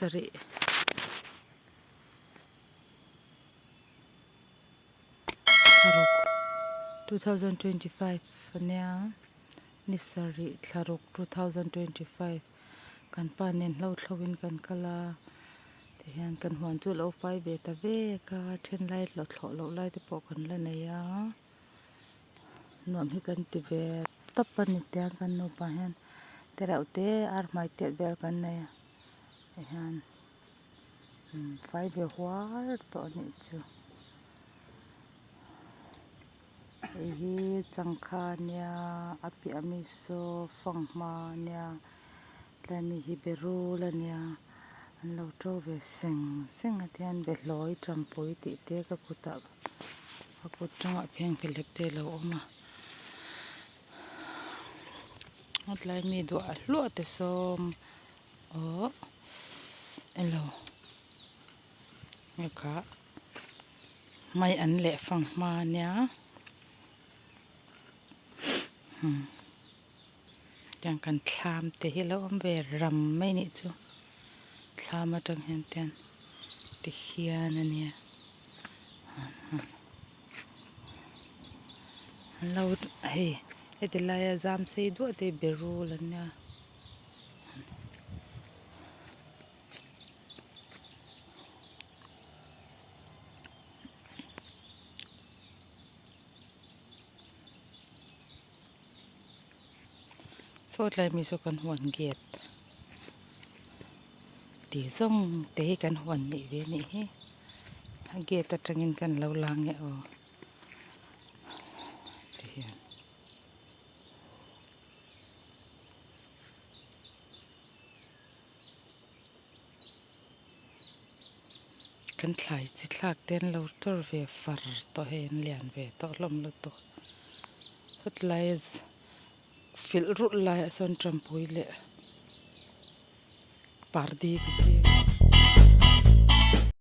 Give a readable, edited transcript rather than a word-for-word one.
sarih thlaruk 2025 ania ni sarih thlaruk 2025 kan pa nen hlo thlo in kan kal a tihian kan huan chu alo fai ve ta vek a then lai hlawhthlawh loh lai te pawh kan la nei a. Nuam hi kan ti ve tawp a ni tiang kan nupa hian tereuh te ar hmai tiat vel kan nei a tihian fai ve huar tawh a nih chu hei hi changkha ania a piah ami saw fanghma ania tlai mi hi berul ania an lo to ve seng seng a tihian behlawi tampui tih te ka kutah. A kut tangah pheng phelep te a lo awm a a tlai mi duah hluah te sawm awh elo nge kha mai an leh fang hma ania tiang kan thlam te hi a lo awm ve ram mai anih chu thlam atang hian tian tikhian ania. An lo hei heti laia zam sei duah te hi berul an nia. Saw tlai mi saw kan huan gate tih zawng te hi kan huan nih ve anih hi a gate atangin kan lo lang e aw ti hian. Kan thlai chi thlak te an lo tor ve far tawh hei an lian ve tawh hlawm lutuk sawtlai filh rulh laiah sawn tampui leh pardi ka ching.